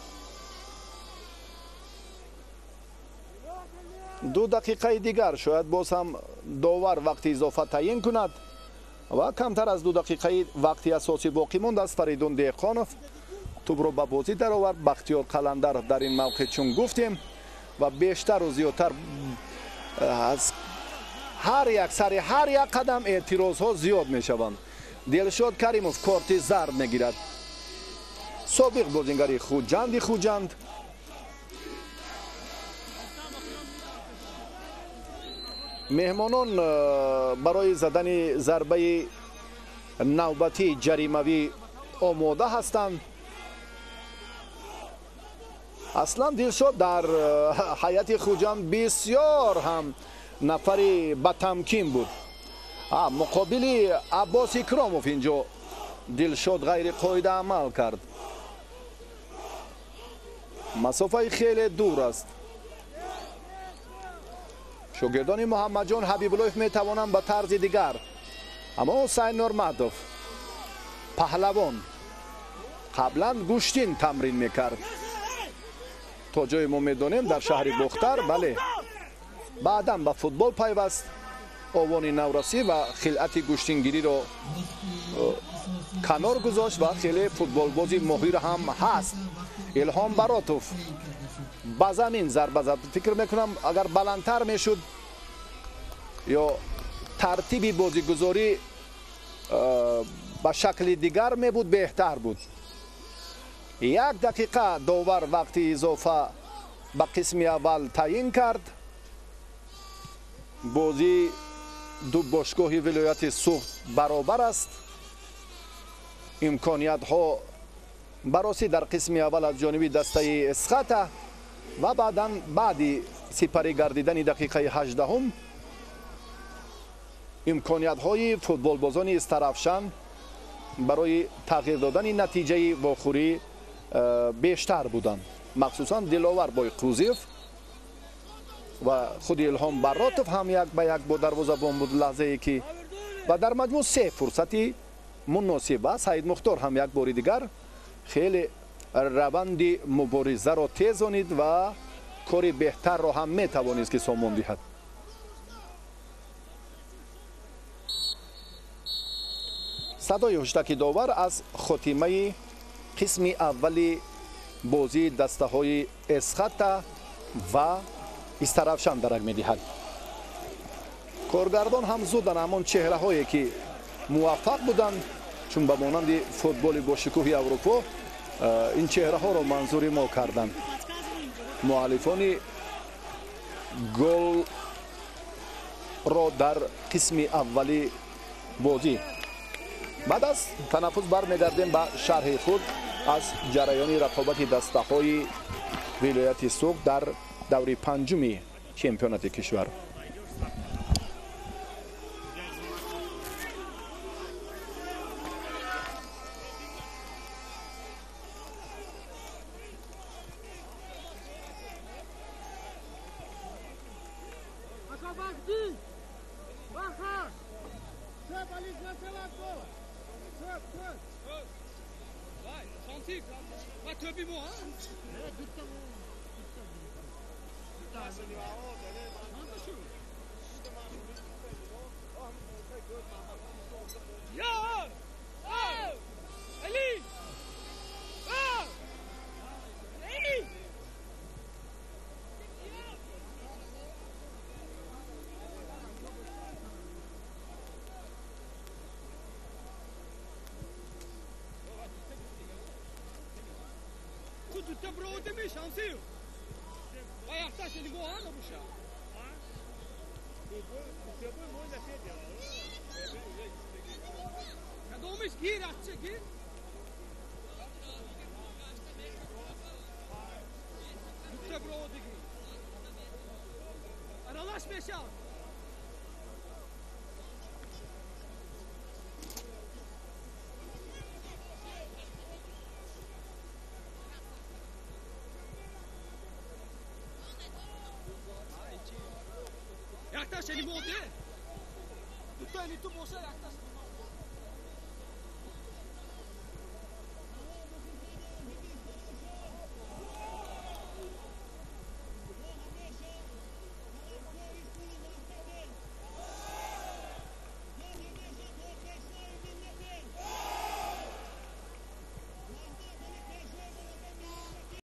2 дақиқаи дигар шояд боз ҳам довар вақти изофа таъин кунад ва камтар аз 2 дақиқаи вақти асосӣ боқӣ мондааст. Фаридун Деҳқонов тӯбро ба бозӣ даровард. Бахтиёр Қаландаров дар ин мавқеъ, чун гуфтем, ва бештару зиёдтар аз ҳар як сари ҳар як қадам эътирозҳо зиёд мешаванд. Дилшод Каримов корти зард мегирад. Собиқ бозингари Хуҷанди Хуҷанд. Меҳмонон барои задани зарбаи навбатии ҷаримавӣ омода ҳастанд. Аслан Дилшод дар ҳайати Хуҷанд бисёр ҳам нафари батамкин буд. Муқобили Аббос Икромов инҷо Дилшод ғайриқоида амал кард. Масофаи хеле дур аст. Шогирдони Муҳаммадҷон Ҳабибуллоев метавонанд ба тарзи дигар, аммо Ҳусайн Нурматов паҳлавон қаблан гӯштин тамрин мекард. То ҷое мо медонем дар шаҳри Бохтар, бале, баъдан ба футбол пайваст. Овони наврасӣ ва хилъати гӯштингириро канор гузошт ва хеле футболбози моҳир ҳам ҳаст. Илҳом Баротов ба замин зарба зад. Фикр мекунам агар баландтар мешуд ё тартиби бозигузорӣ ба шакли дигар мебуд, беҳтар буд. 1 дақиқа довар вақти изофа ба қисми аввал таъин кард. Бозии ду бошгоҳи вилояти Суғд баробар аст. Имкониятҳо баросӣ дар қисми аввал аз ҷониби дастаи Эсхата ва баъдан баъди сипарӣ гардидани дақиқаи 18 имкониятҳои футболбозони Истаравшан барои тағйир додани натиҷаи вохӯрӣ бештар буданд. Махсусан Диловар Бойқӯзиев ва худи Илҳом Баротов ҳам як ба як бо дарвозабон буд лаҳзае ки ва дар маҷмӯъ 3 фурсати муносиб ва Саид Мухтор ҳам як бори дигар хеле раванди муборизаро тезонид ва кори беҳтарро ҳам метавонист ки сомон диҳад. Садои ҳуштаки довар аз хотимаи қисми аввали бозии дастаҳои Эсхата ва Истаравшан дарак медиҳад. Коргардон ҳам зудан ҳамон чеҳраҳое ки муваффақ буданд, чун ба монанди футболи бошукӯҳи Аврупо ин чеҳраҳоро манзури мо карданд. Муаллифони голро дар қисми аввали бозӣ. Баъд аз танаффус бармегардем ба шарҳи худ аз ҷараёни рақобати дастаҳои вилояти Суғд дар даври панҷуми чемпионати кишвар. Дута броводими Шамсиев. Ва якташ нигоҳ набоша. Кадомиш гир, ачча гир. Дута броводиги. Аралаш мешав. Якташ нигоҳ де. Дута ни ту боша якташ.